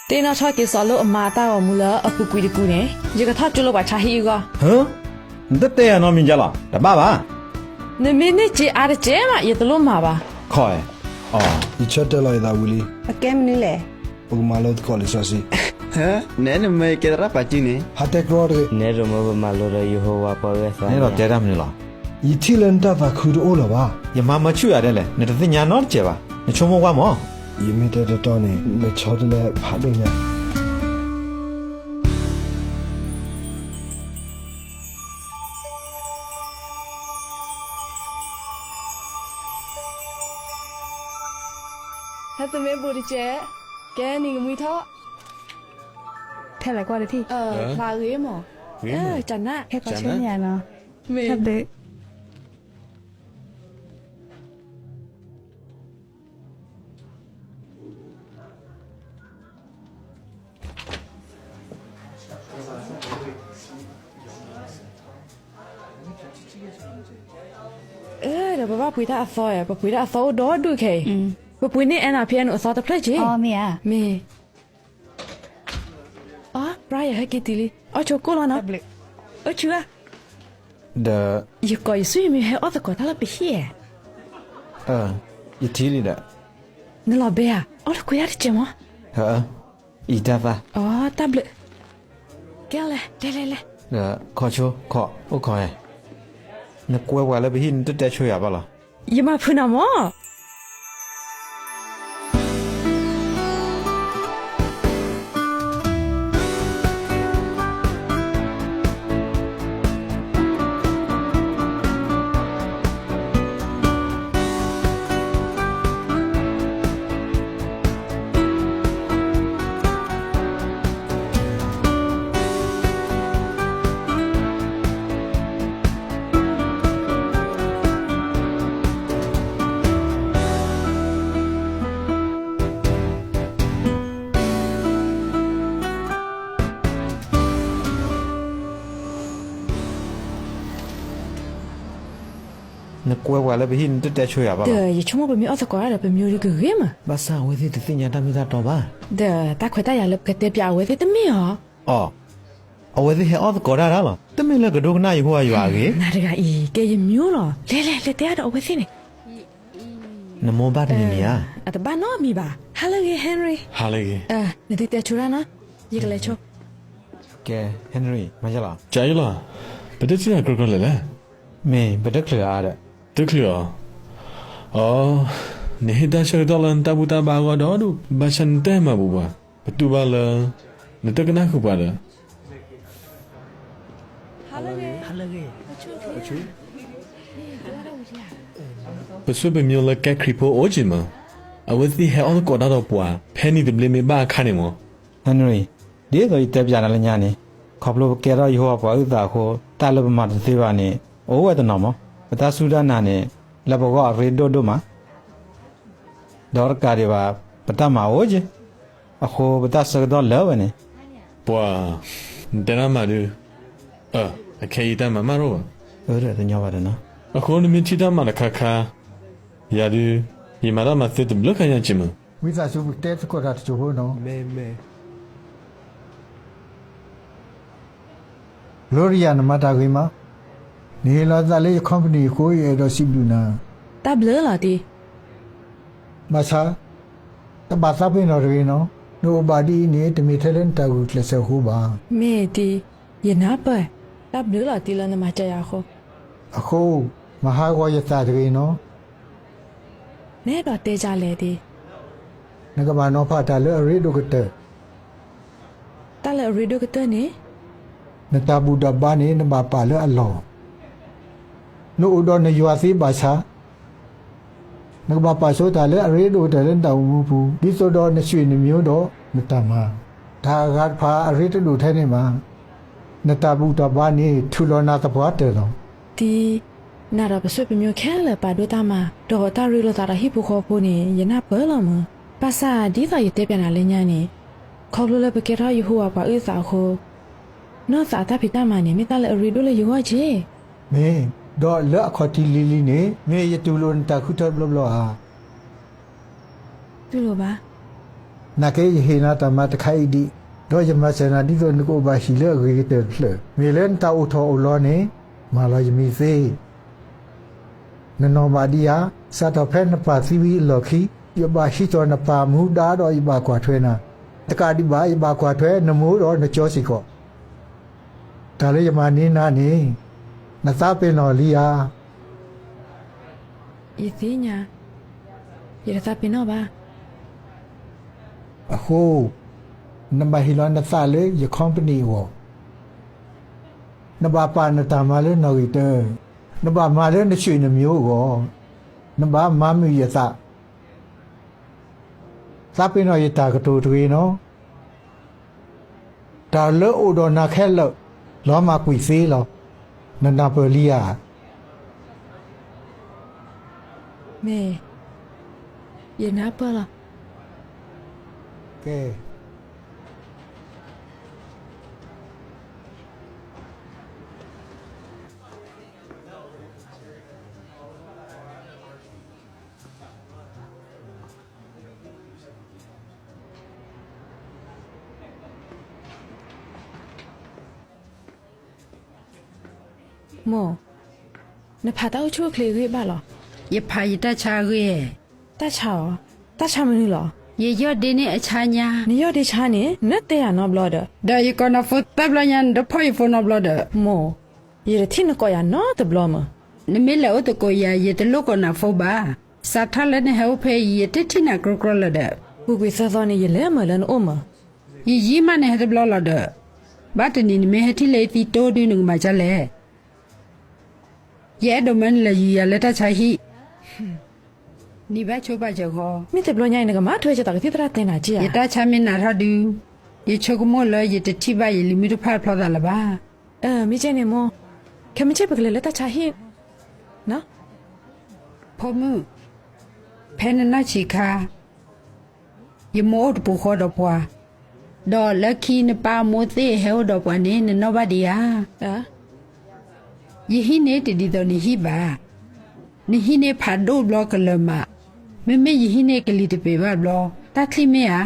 သ့ၣ်နီၣ်ထီၣ်က့ၤစီၤလိၣ်အမါအတၢ်ဂီၤမူလၢအပူၤကွံာ်တပူၤန့ၣ် ယကထီၣ်ကၠိလၢပှၤဆါဟံၣ်အဂီၢ်. နတတဲယၤနီတမံၤလီၤ, တဘၣ်ဘၣ်. နမ့ၢ်န့ၢ်စ့အါတစဲးမး ယတလိၣ်မၤဘၣ်. ခီ, ယဆၢတဲာ်လီၤယသးဝံၤလံ. အကဲမနုၤလဲၣ်. ပကမၤလိသကိးလံာ်စီဆှံ. နအဲၣ်နမၢယကဲသရၣ်ပာ်စုန့ၣ်. ဟးတဲကျီတဂ့ၤ. နဲဒိးမၢပမၤလိဒီးယဟိဝၤပှၤဂၢၢ်သး. နဲဒိးတဲတၢ်မနုၤလီၤ. ယထံၣ်လၢနတၢ်သးခုတအိၣ်လၢၤဘၣ်. ယမၤမၢဆူၣ်ယၤဒဲးလဲၣ်, နတသ့ၣ်ညါနီတစဲးဘၣ်. နဆိကမိၣ်ကွၢ်မး. ယမ့ၢ်တဲတတီန့ၣ် နဆီတလဲဖးဒိၣ်ညါ. ဟဲသမ့ၢ်ဘူးတကဲ, ကဲနံၤကမှံထီၣ်, ထဲလဲၤကွၢ်တထံၣ်, ဖျါဂ့ၤမး, ကနၣ်, ဟဲခီဆၢနံၤနီၤ, မ့ၢ် ဒီးပဘၣ်ပှ့ၤတၢ်အသီ, ပပှ့ၤတၢ်အသီအိၣ်ဒီဒူၣ်ခဲအံၤ, ပပှ့ၤန့ၢ်အဲၣ်နၤဖဲအဲၣ်နုာ်အသီတဖျၢၣ်က့ၤ, မ့ၢ်, အီ ပြၤယဟဲက့ၤတုၤလံ, အီၣ်ဆိကိၣ်လီၤနီၤ, အိၣ်ဆူၣ်ဧါ, ဒီး ယကိးယဆူၣ်ယမံၤဟဲအီၣ်သကိးတၢ်လၢပဟံၣ်ဧါ, ယထံၣ်လံဒီး, နလီၤဘဲဧါ, အီၣ်လၢကွံာ်တၢ်တကဲးမး, အံၤတၢ်သၣ်, အီ တၢ်ဘျုး, ကဲလဲၣ်, လဲၤလဲၤလဲၤ, ခီဆိခီ, အိၣ်ခီဧါ, နကွဲပှၤလၢပဟံၣ်နတတဲဆိယၤဘၣ်လီၤ, ယမၤဖုးနၤမး. နကွဲပှၤလၢပဟံၣ်နတတဲဆိယၤဘၣ်လီၤ, ဒီးယဆိကမိၣ်ပမ့ၢ်အီၣ်သကိးတၢ်ဒီးပမံၤဒုးကဂ့ၤမး, ဘၣ်ဆၣ်အဝဲသ့ၣ်တသ့ၣ်ညါတၢ်မ့ၢ်တၢ်တီဘၣ်, ဒီးတၢ်ခွဲးတၢ်ယာ်လၢပကတဲပၠးအဝဲသ့ၣ်တမ့ၢ်အီၤ, အီ အဝဲသ့ၣ်ဟဲအီၣ်သကိးတၢ်ဒၣ်လီၤ, တမ့ၢ်လၢကဒိကနၣ်ယဟိဝၤယွၤအဂ့ၢ်, နၤတဂၤအံၤ ကဲယမံၤလီၤ, လဲၤလဲၤ လဲၤတဲအါဒီးအဝဲသ့ၣ်န့ၣ်, နမိၢ်ဘၣ်တမံၤမံၤဧါ, အတဘၣ်နီတမံၤဘၣ်, ဟါလၢအဂ့ၤ Henry, ဟါလၢအဂ့ၤ, နသုတဲဆိတၢ်နီၤ, ယကလဲၤဆိ, ကဲ Henry မၤယလီၤ, ကလီၤ, ပတထံၣ်တၢ်ကြၢးကြၢးလဲၣ်လဲၣ်, မ့ၢ်ပတချုးအါဒီး, တချုးအီၤ, အီ နဟ့ၣ်တၢ်ဆၢကတီၢ်လၢနတၢ်ဘူၣ်တၢ်ဘါအဂီၢ်ဒီဒူၣ်, ဘၣ်ဆၣ်နတဟဲမၤဘူးပှၤ, ပတူၢ်ဘၣ်လၢ နတကနၣ်ဃုာ်ပှၤဒီး ပဆိပမံၤလၢကဲခရံာ်ဖိအိၣ်က့ၤမး, အဝဲသ့ၣ်ဟဲအီၣ်သကိးတၢ်ဒီးပှၤ ဖဲနံၤသဘျ့မ့ၢ်ဘၣ်အခါန့ၣ်မး, Henry, ဒ်သိးယတဲပၠးနၤလၢညါန့ၣ်, ခီဖျိပကဲထီၣ်ယဟိဝၤပှၤအုၣ်သးအဃိ, တၢ်လၢပမၤတသ့ဘၣ်န့ၣ် အိၣ်ဝဲတနီၤမး, ပတၢ်စူၢ်တၢ်နာ်န့ၣ် လၢပဂီၢ်အရ့ဒိၣ်ဒိၣ်မး ဒီးတကးဒံးဘၣ် ပတၢ်မၤအိၣ်က့ၤ, အဃိပတၢ်ဆၢကတီၢ်လၢာ်ဝဲန့ၣ်, ပှၤ, နတဲတၢ်မၤဒုး, အခဲအံၤတၢ်မၤမးတအိၣ်ဘၣ်, တညီဘၣ်ဒီးနီၤ, အဃိနမ့ၢ်ထံၣ်တၢ်မၤတခါခါ, ယၤဒုး, ယမၤတၢ်မၤသ့တဘျုးခါညါက့ၤမး, ဝံသးစူၤပကတဲသကိးတၢ်တစိၢ်ဖိနီၤ, မ့ၢ် Gloria နမၤတၢ်ဂ့ၤမး, နဟ့ၣ်လီၤသးလၢယ company အဃိ ယအဲၣ်ဒိးစံးဘျုးနၤ, တၢ်ဘျုးလီၤတံၢ်, ဘၣ်ဆၣ်, တဘၣ်သးပ့ၤနီၣ်တဂ့ၤနီၤ, နအိၣ်ဘၣ်ဒ်အံၤန့ၣ် တမ့ၢ်ထဲလၢနတၢ်ဂုာ်ကျဲးစၢးအဃိဘၣ်, မ့ၢ်တံၢ်, ယနၢ်ပၢၢ်, တၢ်ဘျုးလီၤတံၢ်လၢနမၤစၢၤယၤအဃိ, အဃိ, မၤဟးဂီၤယသးတဂ့ၤနီၤ နအဲၣ်ဒိးတဲဒ်လဲၣ်တံၢ်, နကဘၣ်နီၤဖးတၢ်လၢအရ့ဒိၣ်ကတၢၢ်, တၢ်လၢအရ့ဒိၣ်ကတၢၢ်န့ၣ်, နတၢ်ဘူၣ်တၢ်ဘါန့ၣ် နဘၣ်ပာ်လၢအလီၢ်, နအိၣ်ဒီးနယွၤသ့ဘၣ်ဆၣ် နကဘၣ်ပာ်ဆိတၢ်လၢအရ့ဒိၣ်ကတၢၢ်လၢနတၢ်အိၣ်မူပူၤ ဒ်သိးဒီးနဆွေနမျိုးဒီး နတၢ်မၤ, တၢ်အဂၤတဖၣ်အရ့တဒိၣ်ထဲန့ၣ်ဘၣ်, နတၢ်ဘူၣ်တၢ်ဘါန့ၣ် ထုးလီၤနၤသပှၢ်တၢၢ်လီၤ, တံၢ်, နၤဒီးပဆိပမိၢ်ခဲလၢာ်ပာ်ဒိၣ်တၢ်မၤ ဒီးတၢ်ရ့လိာ်သးဒီးဟံၣ်ဖိဃီဖိန့ၣ် ယနၢ်ပၢၢ်လီၤမး, ဘၣ်ဆၣ်ဒ်သိးယတဲပၠးနၤလၢညါန့ၣ်, ခီဖျိလၢပကဲထီၣ်ယဟိဝၤပှၤအုၣ်သးအဃိ, နီၢ်သးအတၢ်ဖံးတၢ်မၤန့ၣ် မ့ၢ်တၢ်လၢအရ့ဒိၣ်လၢယဂီၢ်က့ၤ, မ့ၢ်, ဒီးလၢအခီၣ်ထံးလံၤလံၤန့ၣ် မ့ၢ်ယတူၢ်လိာ်နတၢ်ဃုထၢဘျီဘျီဧါ, တူၢ်လိာ်ဘၣ်, နာ်က့ယဟ့ၣ်နၤတၢ်မၤတခါအံၤဒံး, ဒီးယမၤစၢၤနၤဒ်သိးနကအိၣ်ဘၣ်ဟံၣ်လၢအဂ့ၤကတၢၢ်တဖျၢၣ်, မ့ၢ်လၢနတၢ်အိၣ်ထီၣ်အိၣ်လီၤန့ၣ်, မၤလီၤယမံၤသ့, နနီၢ်ဘၣ်ဒံးဧါ, စးထီၣ်ဖဲနပၢ်သံဝံၤအလီၢ်ခံ, ယဘၣ်ဟံးထီၣ်နပၢ်မူဒါဒီးယဘၣ်ကွၢ်ထွဲနၤ, တကးဒံးဘၣ် ယဘၣ်ကွၢ်ထွဲနမိၢ်ဒီးနကၠီစ့ၢ်ကီး, တၢ်လၢယမၤန့ၢ်နၤန့ၣ်, နသးပ့ၤနီၣ်လံဧါ. ယသ့ၣ်ညါ, ယတသးပ့ၤနီၣ်ဘၣ်. အဃိ, နဘၣ်ဟ့ၣ်လီၤနသးလၢယ company အဂီၢ်, နဘၣ်ပာ်နတၢ်မၤလၢနီၣ်ဂံၢ်တၢ, နဘၣ်မၤလၢနဆူၣ်နမံၤအဂီၢ်, နဘၣ်မၤမုာ်ယသး, သးပ့ၤနီၣ်ယတၢ်ကတိၤတဂ့ၤနီၤ. တၢ်လၢအိၣ်ဒီးနၤခဲလၢာ်, လီၤမၢ်ကွံာ်သ့လီၤ. နနၢ်ပၢၢ်လံဧါ. မ့ၢ်, ယနၢ်ပၢၢ်လီၤ. ကဲ မိၢ်, နဖးတၢ်အိၣ်ဆူၣ်အိၣ်ချ့အဂ့ၢ်ဘၣ်လီၤ. ယဖးယတၢ်ဆါအဂ့ၢ်. တၢ်ဆါအီၤ, တၢ်ဆါမနုၤလီၤ. ယယီၢ်ဒ့န့ၢ်အဆါညါ. နယီၢ်ဒ့ဆါန့ၣ် နတဲယၤနီတဘျီဒီး. ဒီးယကိးနၤ phone သၢဘျီညါ နတဖီၣ်ယ phone နီတဘျီဒီး. မိၢ်, ယတထံၣ်နကိးယၤနီတဘျီမး. နမ့ၢ်လဲၤအိၣ်သကိးယၤ ယတလိၣ်ကိးနၤ phone ဘၣ်. စးထီၣ်လၢနဟဲအိၣ်ဖဲအံၤ ယတထံၣ်နၤကြီကြီလၢၤဒီး. ကွ့ၢ်ကွ့ၢ်သီသီန့ၣ် ယလဲၤမုာ်လၢနအိၣ်မး. ယယံာ်မးနဟဲတဘျီလီၤဒီး. ဘၣ်တနံၤနမ့ၢ်ဟဲထံၣ်လၢယသံတိဒုး နကမၤဒ်လဲၣ်. ယအဲၣ်ဒိးမၢနလဲၤယူၤယၤလၢတၢ်ဆါဟံၣ်. နံၤဘၣ်ဆိဘၣ်စၢၤဂီၤ. မ့ၢ်တဘျီညါအံၤ နကမၤထွဲက့ၤတၢ်ကသံၣ်သရၣ်တဲနၤက့ဧါ. ယတၢ်ဆါမ့ၢ်နၤထီၣ်ဒုး, ယဆိကမိၣ်လၢယတထံၣ်ဘၣ်ယလံၤမုၢ်တဖၣ်ဖျီသးလၢၤဘၣ်. မ့ၢ်ကဲန့ၣ်မိၢ်, ခဲမုၢ်ဆ့ၣ်ပကလဲၤလၢတၢ်ဆါဟံၣ်နီၤ. ဖိမုၣ်, ဖဲနနီၢ်ဆံးခါ ယမိၢ်အိၣ်တပူၤဃီဒီးပှၤ, ဒီးလၢခံနပၢ်အမိၢ်သ့ၣ်ဟဲအိၣ်ဒီးပှၤန့ၣ် နနီၣ်ဘၣ်ဒံးဧါ. ယဟံၣ်န့ၣ်တဒ်သိးနဟံၣ်ဘၣ်. နဟံၣ်န့ၣ်ဖးဒိၣ်ဘျီကလၢၤမး, မ့မ့ၢ်ယဟံၣ်န့ၣ်ကလံၤတပ့ၤဘၣ်ဘျီ, တၢ်ချံၣ်မ့ၢ်ဧါ.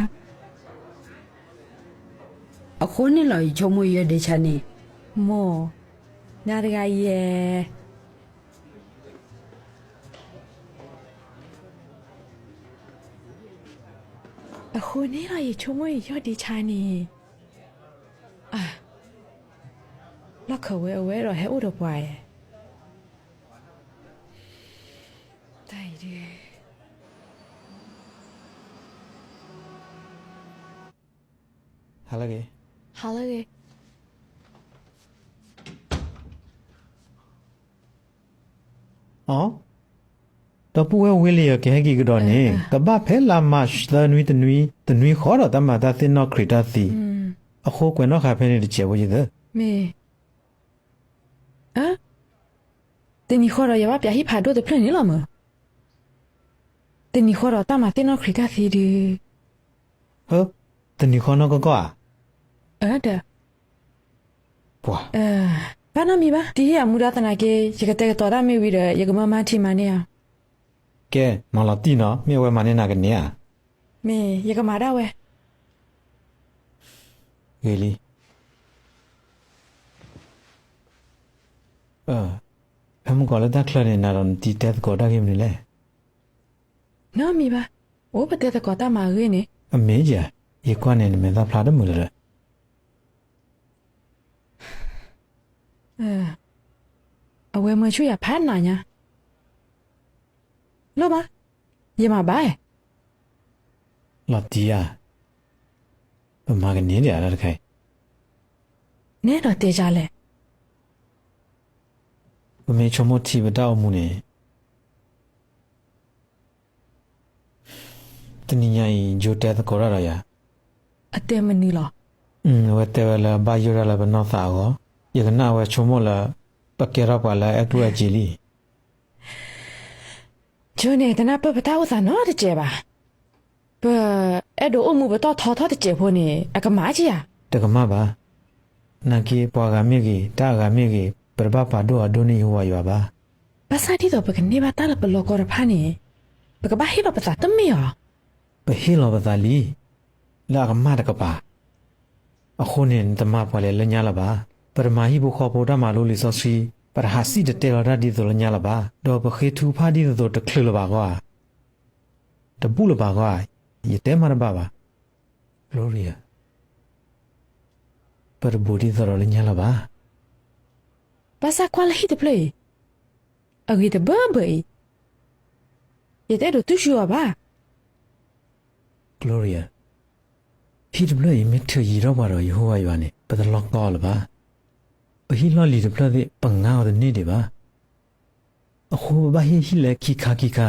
အဃိန့ၣ်လီၤ ယဆိကမိၣ်ယီၢ်ဒ့ဆါန့ၣ်. မိၢ်, နၤတဂၤယဲ အဃိန့ၣ်လီၤ ယဆိကမိၣ်ယယီၢ်ဒ့ဆါန့ၣ်. အ, လီၢ်ခၢၣ်ဝဲအဝဲဒီးဟဲအိၣ်ဒီးပှၤဧါ. တၢ်အံၤဒုး ဟါလၢအဂ့ၤ, ဟါလၢအဂ့ၤ. အ, ဒီပုၢ်ဝဲၢ်ဝ့လံယၤ ကဟဲက့ၤကဒီးန့ၣ် ကဘၣ်ဖဲလါမးသၢနွံတနွံ, တနွံဃီဒီးတၢ်မၤတၢ်သ့ၣ်နီၣ်ခရံာ်တၢ်သံ, အဃိကွဲးနီၣ်ဃာ်ဖဲန့ၣ်တစဲးဖိယသၢ. မ့ၢ်, တနံၤဃီဒီးယဘၣ်ပျးဟံၣ်ဖးဒိၣ်တဖျၢၣ်န့ၣ်လီၤမး. တနံၤဃီဒီးတၢ်မၤသ့ၣ်နီၣ်ခရံာ်တၢ်သံဒုး. တနံၤဃီနီၢ်ကီၢ်ကီၢ်ဧါ. ဒီး ပှၤ, ဘၣ်နီတမံၤဘၣ်, တဟ့ၣ်အမူဒါသနာ်က့ ယကတဲာ်ကတီၤတၢ်မ့ၢ်ဝံၤဒီး ယကမၢမၤထံမၤန့ၢ်ဧါ. ကဲ, မၤလီၤတံၢ်နီၤ, မ့ၢ်အဝဲမၤန့ၢ်နၤကန့ၢ်ဧါ. မ့ၢ်, ယကမၤဒၣ်ဝဲ. ဂ့ၤလံ. ဖဲမုၢ်ကီၤလၢတၢ်ချၢန့ၣ် နၤဒီးနတံၤတဲသကိးတၢ်ဂ့ၢ်မနုၤလဲၣ်. နီတမံၤဘၣ်, အိၣ်ပတဲသကိးတၢ်မၤအဂ့ၢ်န့ၣ်. အမ့ၢ်ဧါ, ယကွၢ်န့ၣ် နမဲာ်သၣ်ဖျါတမုာ်လၢၤဒီး. အဝဲမၢဆူၣ်ယၤဖးနးညါ. လိၣ်ဘၣ်, ယမၤဘၣ်ဧါ. လီၤတံၢ်ဧါ, ပမၤကန့ၢ်ဒံးဧါတၢ်တခါအံၤ. နဲဒီးတဲယၤလဲၣ်. ပမ့ၢ်ဆိကမိၣ်ထံပတၢ်အိၣ်မူန့ၣ် တနံၤညါအံၤ ယိၤတဲသကိးတၢ်ဒီးယၤ. အတဲမနုၤလီၤ. အဝဲတဲဝဲလၢဘၣ်ယိၣ်တၢ်လၢပနီၢ်သးအဂီၢ်, ယကနၣ်အဝဲဆိကမိၣ်လၢ ပကဲထီၣ်ပှၤလၢအအဲၣ်ကျိၣ်အဲၣ်စ့လံ. ဆိန့ၣ် တနၢ်ပၢၢ်ပတၢ်အိၣ်သးနီတစဲးဘၣ်. ပအဲၣ်ဒိးအိၣ်မူပတီၢ်ထီထီၣ်တစဲးဖိန့ၣ် အကမၣ်က့ၤဧါ. တကမၣ်ဘၣ်. နာ်က့ ပှၤဂၤမ့ၢ်ဂ့ၤ, တၢ်အဂၤမ့ၢ်ဂ့ၤ, ပတဘၣ်ပာ်ဒိၣ်အဒိၣ်န့ၢ်ယဟိဝၤယွၤဘၣ်. ဘၣ်ဆၣ်ဒ်သိးပကန့ၢ်ဘၣ်တၢ်လၢပလီၢ်ကီၢ်တဖၣ်န့ၣ်, ပကဘၣ်ဟ့ၣ်လီၤပသးတမ့ၢ်ဧါ. ပဟ့ၣ်လီၤပသးလံ. လၢအကမၣ်တကပၤ. အဃိန့ၣ် နတမၤပှၤလဲၤလၢညါလၢၤဘၣ်. ပတမၤဟံၣ်ဖိဃီဖိတၢ်မၤလိလံာ်စီဆှံ, ပတဟးစံၣ်တဲၤတဲလီၤတၢ်ဒ်သိးလၢညါလၢၤဘၣ်. ဒီးပဃ့ထုကဖၣ်ဒ်သိးသိးတချုးလၢၤဘၣ်အဂီၢ်ဧါ, တဘူၣ်လၢၤဘၣ်အဂီၢ်ဧါ, ယတဲမၤတဘၣ်ဘၣ်. Gloria, ပတဘူးဒ်သိးဒီးလၢညါလၢၤဘၣ်. ဘၣ်ဆၣ်ကွၢ်လၢဟံၣ်တဖျၢၣ်အံၤ, အဂ့ၤတဘၢဘၢအံၤ, ယတအဲၣ်ဒိးတူၢ်ဆူၣ်အီၤဘၣ်. Gloria, ဟံၣ်တဖျၢၣ်အံၤမ့ၢ်ထုးယံၤထီၣ်ပှၤဒီးယဟိဝၤယွၤန့ၣ် ပတလီၢ်ကီအီၤလၢၤဘၣ်. ပဟံၣ်လီၢ်လံၤတဖျၢၣ်သ့ၣ် ပငါအီၤတန့ၢ်ဒံးဘၣ်. အဃိပဘၣ်ဟ့ၣ်ဟံၣ်လၢခံခါခံခါ,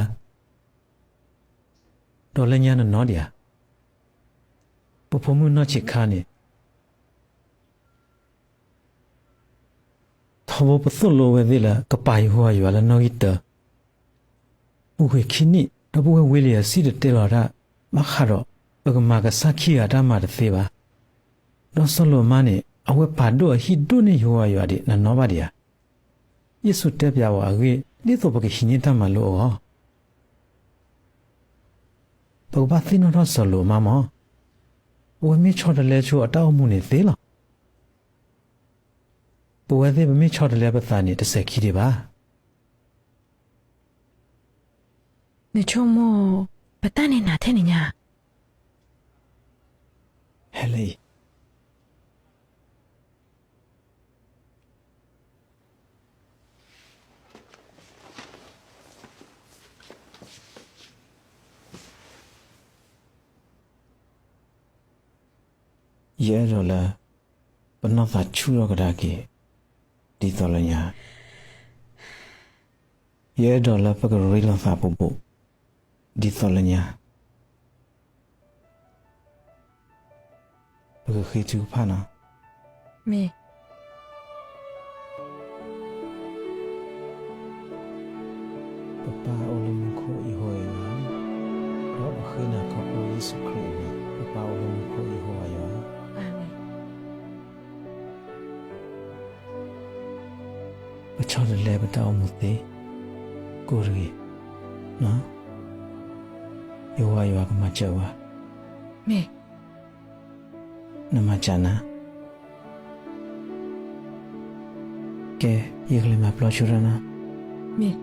ဒီးလၢညါနနီဒံးဧါ. ပဖိမုၣ်နီၢ်ဆံးခါန့ၣ် ထီဘိပသိၣ်လိဝဲသ့ၣ်လၢ ကပာ်ယဟိဝၤယွၤလၢနီၣ်ဂံၢ်တၢ, ပူၤကွံာ်ခံနံၣ် ဒီပုၢ်ဝဲၢ်ဝံလံယၤစံၣ်တဲၤတဲလီၤတၢ်, ဘၣ်ဃးဒီး ပကမၤကစၢ်ခံဂၤတၢ်မၤတသ့ဘၣ်. ဒီးစီၤလိာ်မါန့ၣ် အဝဲပာ်ဒိၣ်အဟံၣ်ဒိၣ်န့ၢ်ယဟိဝၤယွၤဒံး နနီဘၣ်ဒံးဧါ. ယ့ၣ်ၡူးတဲပျးဝဲအဂ့ၢ် ဒ်သိးပကဟံးန့ၢ်တၢ်မၤလိအဂီၢ်. ပကဘၣ်သ့ၣ်နီၣ်ထီၣ်စီၤလိာ်မါမး. အဝဲမ့ၢ်ဆီတလဲဆိအတၢ်အိၣ်မူန့ၣ်သ့လီၤ. ပဝဲသ့ၣ်ပမ့ၢ်ဆီတလဲပသးန့ၣ် တစဲၤခံဒံးဘၣ်. နဆိကမိၣ် ပတၢ်န့ၣ်နးထဲန့ၣ်ညါ. ဟဲလၢအံၤ. ယအဲၣ်ဒိးလၢ ပနီၢ်သးဆူၣ်ထီၣ်ကဒါက့ၤ ဒ်သိးလၢညါ, ယအဲၣ်ဒိးလၢပကရ့လိာ်သးဘူးဘူး ဒ်သိးလၢညါ. ပကဃ့ထုကဖၣ်နီၤ. မ့ၢ်. ပပၢ်အိၣ်လၢမူခိၣ်ယဟိဝၤယွၤ, ဒီးပဃ့နၤခီဖျိယ့ၣ်ၡူးခရံာ်အမံၤ, ပပၢ်အိၣ်လၢမူခိၣ်ယဟိဝၤယွၤ. ပဆီတလဲပတၢ်အိၣ်မူသ့, ကိးတဂ့ၤ, ယဟိဝၤယွၤကမၤစၢၤဝဲ. မ့ၢ်. နမၤစၢၤနၤ. ကဲ, ယကလဲၤမၤပျီဆူရၢ်နၤ. မ့ၢ်.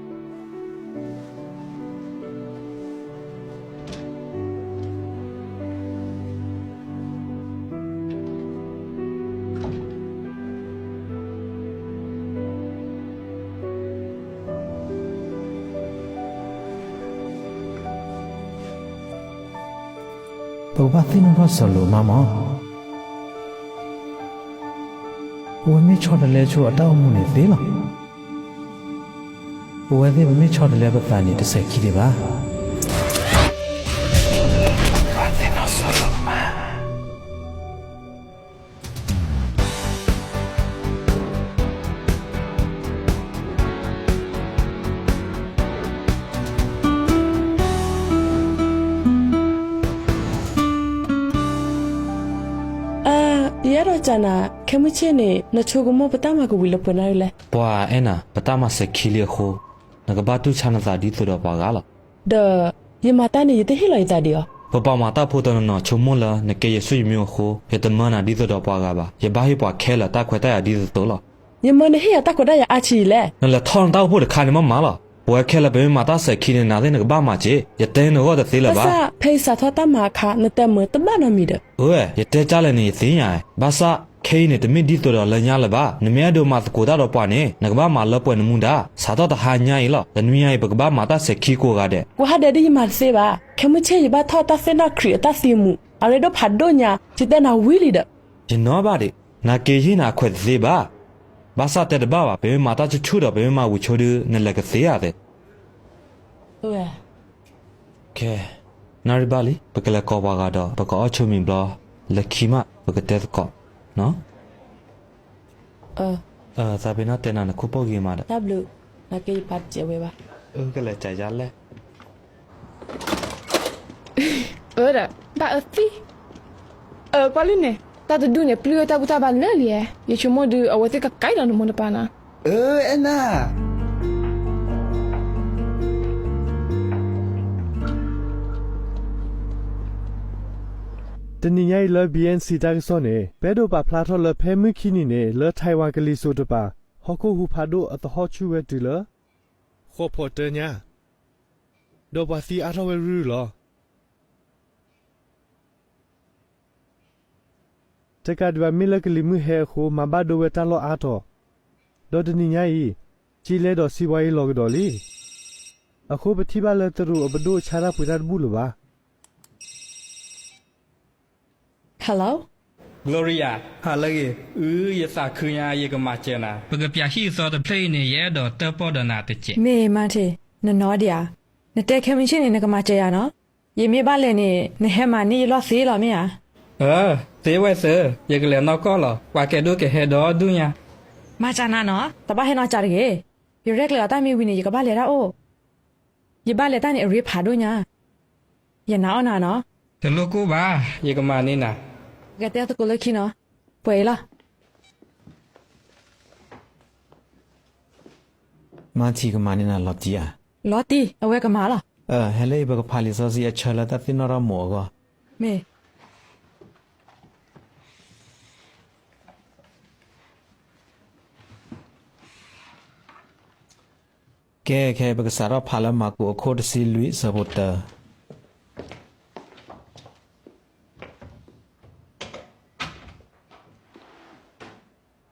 ပကဘၣ်သ့ၣ်နီၣ်ထီၣ်စီၤလိာ်မါမး. ပဝဲမ့ၢ်ဆီတလဲဆိအတၢ်အိၣ်မူန့ၣ်သ့လီၤ. ပဝဲသ့ၣ်ပမ့ၢ်ဆီတလဲပသးန့ၣ် တစဲၤခံဒံးဘၣ်. ပကဘၣ်သ့ၣ်နီၣ်စီၤလိာ်မါ. ယအဲၣ်ဒိးစံးနၤ, ခဲမုၢ်ဆ့ၣ်န့ၣ် နဆိကမိၣ်ပတၢ်မၤကဝံၤလၢပှဲၤနၢ်ဒ်လဲၣ်. ပှၤအဲၣ်နၤ, ပတၢ်မၤစဲၤခံလံအဃိ, နကဘၣ်တူၢ်ဆါနသးဒ်သိးဒီးပှၤဂၤလီၤ. ဒီးယမၤတၢ်န့ၣ် ယတဟ့ၣ်လီၤယသးဒံးဧါ. ပပှၤမၤတၢ်ဖိတနီၤနီၤ ဆိကမိၣ်လၢနကဲယွၤဆိယမံၤအဃိ, ယတမၢနၤဒ်သိးဒီးပှၤဂၤဘၣ်. ယဘၣ်ဟ့ၣ်ပှၤခဲလၢာ်တၢ်ခွဲးတၢ်ယာ်ဒ်သိးသိးလီၤ. ယမၢနဟ့ၣ်ယၤတၢ်ခွဲးတၢ်ယာ်အါဆံးလဲၣ်. နလဲၤထီၣ်နတၢ်အိၣ်ဖှိၣ်တခါန့ၣ်မးမးလီၤ. ပဝဲခဲလၢာ်ပမ့ၢ်မၤတၢ်စဲၤခံန့ၣ် နၤသ့ၣ်နကဘၣ်မၤစ့ၢ်. ယတဲနဂီၢ်တသ့လၢၤဘၣ်. ဘၣ်ဆၣ်ဖဲယစးထီၣ်တၢ်မၤအခါ နတဲမၢတဘၣ်နီတမံၤဒီး. အိၣ်ဝဲ, ယတဲကၢ်လဲၣ်န့ၣ် ယသ့ၣ်ညါ. ဘၣ်ဆၣ်ခဲအံၤန့ၣ် တမ့ၢ်ဒ်သိးဒီးလၢညါလၢၤဘၣ်. နမ့ၢ်အဲၣ်ဒိးမၤသကိးတၢ်ဒီးပှၤန့ၣ် နကဘၣ်မၤလၢပှဲၤနမူဒါ. စးထီၣ်တဟါညါအံၤလီၤ. တနွံညါအံၤ ပကဘၣ်မၤတၢ်စဲၤခံကိးဂၤဒဲး. ကိးဂၤဒဲးဒ်ယမၤတသ့ဘၣ်. ခဲမုၢ်ဆ့ၣ်ယဘၣ်ထီၣ်တၢ်သ့ၣ်နီၣ်ခရံာ်အတၢ်သံမူး, အရ့ဒိၣ်ဖးဒိၣ်ညါ, ယတဲနၤဝံၤလံဒီး. ယနီၢ်ဘၣ်ဒံး, နၤက့ၤဟ့ၣ်နၤအခွဲးတသ့ဘၣ်. ဘၣ်ဆၣ်တဲတဘၣ်ဘၣ်, ပမ့ၢ်မၤတၢ်ဆူၣ်ဆူၣ်ဒီး ပမ့ၢ်မၤဝံၤဆိဒုး နလဲၤကသ့ဧါသ့. ကဲ, နၣ်ရံၣ်ဘၣ်လံ, ပကလဲၤကိးပှၤဂၤဒီး ပကအီၣ်ဆိမံၤဘျီ, လၢခံမး ပကတဲသကိး, နီၤ. သးပ့ၤနီၣ်တဲနၤ နခိၣ်ပိာ်ဂ့ၤမးဒီး, တၢ်ဘျုး, နကဲယပၢ်တစဲးဝဲဘၣ်. ကလဲၤစးယါလဲၣ်. အၢဒီး, ဘၣ်အၢသံ. အၢ ကွၢ်လံန့ၣ်, တၢ်တဒူၣ်န့ၣ် ပျုၢ်ဝဲတၢ်ဘူၣ်တၢ်ဘါလၢာ်လံဧါ. ယဆိကမိၣ်ဒုး အဝဲသ့ၣ်ကကဲဒီးနမိၢ်နပၢ်နၤ. အၢ အဲၣ်နၤ. တနံၤညါအံၤလၢ ဘံၣ်အဲၣ်စံၣ် တၢ်ကစီၣ်န့ၣ် ပအဲၣ်ဒိးပာ်ဖျါထီၣ်လၢဖဲမုၢ်ခံနံၤန့ၣ် လၢ Taiwan ကလံၤစိးတပၤ ဟီၣ်ခိၣ်ဟူးဖးဒိၣ်အသဟီၣ်ဆူၣ်ဝဲတုၤလၢ ဃိးဖီးတၢညါ ဒီးပှၤသံအါထီၣ်ဝဲရုၢ်ရုၢ်လီၤ. တကးဒံးဘၣ် မ့ၢ်လၢကလံၤမုၢ်ဟဲအဃိ မၤဘၣ်ဒိဝဲတၢ်လီၢ်အါထီၣ်, ဒီးတနံၤညါအံၤ ကၠ့လဲဒီးစံးဝါအံၤလီၤကဒီးလံ. အဃိပထံၣ်ဘၣ်လၢတရူးအပဒိၣ်ဆါတၢ်ပှ့ၤတၢ်တဘူၣ်လၢၤဘၣ်. Hello, Gloria, ဟါလၢအဂ့ၤ, အု ယသးခုညါ ယကမၤစၢၤနၤ. ပကပျးဟံၣ်အသီတဖျၢၣ်အံၤန့ၣ် ယအဲၣ်ဒိးတၢၣ်ပီၣ်ဒီးနၤတစဲး. မ့ၢ် Martin, နနီၢ်ဒံးဧါ. နတဲခဲမုၢ်ဆ့ၣ်န့ၣ် နကမၤစၢၤယၤနီၤ. ယမ့ၢ်ဘၣ်လဲၤန့ၣ် နဟဲမၤန့ၢ်ယလီၢ်သ့လီၤမ့ၢ်ဧါ. အၢ, သ့ဝဲသၢ, ယကလဲၤနီၢ်ကီၢ်လီၤ. ပှၤကဲဒိၣ်ကဟဲဒီဒူၣ်ညါ. မၤစၢၤနၤနီၤ, တဘၣ်ဟဲနီၢ်ကီၢ်တဂ့ၤ. ယရဲၣ်ကျဲၤအီၤတၢ်မ့ၢ်ဝံၤန့ၣ် ယကဘၣ်လဲၤဒၣ်အိၣ်. ယဘၣ်လဲၤတၢ်န့ၣ်အရ့ဖးဒိၣ်ညါ. ယနာ်အီၣ်နၤနီၤ. တလိၣ်ကိၢ်ဘၣ်, ယကမၤန့ၢ်နၤ. ကတဲသကိးလၢခံနီၤ, ပှဲၤအံၤလီၤ. မၤထံကမၤန့ၢ်နၤလီၤတံၢ်ဧါ. လီၤတံၢ်, အဝဲကမၤလီၤ. အၢ, ဟဲလၢအံၤ ပကဖးလံာ်စီဆှံအဆၢလၢတၢ်သ့ၣ်နီၣ်ထီၣ်မိၢ်အဂီၢ်. မ့ၢ် ကဲ, ခဲအံၤပကစးထီၣ်ဖးလၢမၢ်ကူးအခိၣ်တဆံလွံၢ်အဆၢဖိတၢ.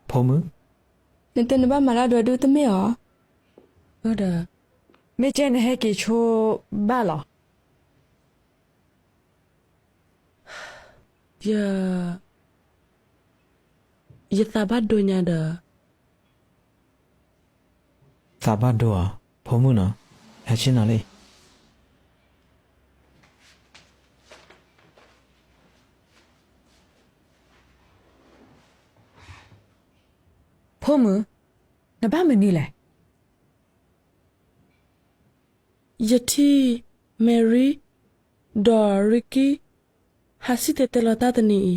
ဖိမုၣ်, နတဲနဘၣ်မၤတၢ်ဒိဒူၣ်တမ့ၢ်ဧါ. ဒီး မ့ၢ်ကဲနဟဲက့ၤဆိဘၣ်လီၤ. ယ, ယသးဘၣ်ဒိညါဒီး. သးဘၣ်ဒိဧါ, ဖိမုၣ်နီၤ, ဟဲဆ့ၣ်နီၤလံ. ဖိမုၣ်, နဘၣ်မနုၤလဲၣ်. ယထံၣ် Mary ဒီး Ricky ဟးစံၣ်တဲၤတဲလီၤတၢ်တနံၤအံ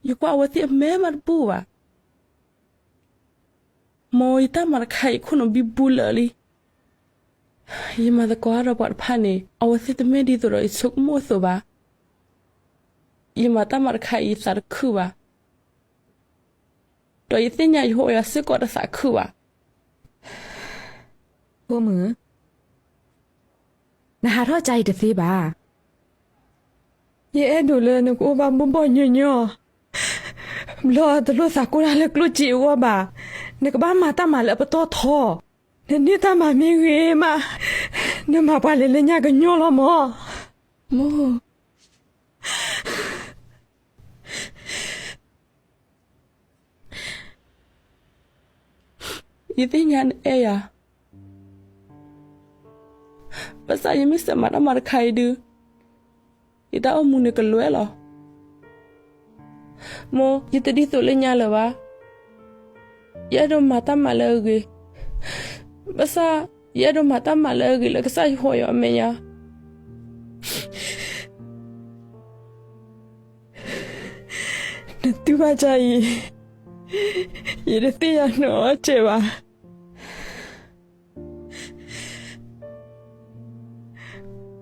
ၤ, ယကွၢ်အဝဲသ့ၣ်အမဲာ်မးတဘူၣ်ဘၣ်. မ်ယတၢ်မၤတခါအံၤ ယခိၣ်နူာ်ဘံဘူလၢာ်လံ. ယမၤသကိးဒီးပှၤတဖၣ်န့ၣ် အဝဲသ့ၣ်တမ့ၢ်ဒ်သိးဒီးယဆိကမိၣ်အသိးဘၣ်. ယမၤတၢ်မၤတခါအံၤ ယသးတခုဘၣ်. ဒီးယသ့ၣ်ညါယဟိယွၤစ့ၢ်ကီးတသးခုဘၣ်. ဖိမုၣ်, နဟးထီၣ်ကါအံၤတသ့ဘၣ်. ယအဲၣ်ဒိးလၢနကအိၣ်ဘၣ်ဘီၣ်ဘီၣ်ညီညီ, ဘျီတလိၣ်သးကိၢ်တၢ်လၢကျိၣ်စ့အဂီၢ်ဘၣ်. နကဘၣ်မၤတၢ်မၤလၢအပတီၢ်ထီ, နန့ၢ်တၢ်မၤမ့ၢ်ဂ့ၤမး, နမၤပှၤလဲၤလၢညါကညီလီၤမး. မိၢ် ယသ့ၣ်ညါနအဲၣ်ယၤ, ဘၣ်ဆၣ်ယမ့ၢ်စးမၤတၢ်မၤတခါအံၤဒုး, ယတၢ်အိၣ်မူန့ၣ်ကလွဲလီၤ. မိၢ်, ယတဒ်သိးလၢညါလၢၤဘၣ်. ယအဲၣ်ဒိးမၤတၢ်မၤလၢအဂ့ၤ, ဘၣ်ဆၣ်ယအဲၣ်ဒိးမၤတၢ်မၤလၢအဂ့ၤလၢကစၢ်ယွၤဟိယွၤအမဲာ်ညါ. နတူၢ်ဘၣ်ကါအံၤ, ယတသ့ၣ်ညါနအီၣ်စဲးဘၣ်.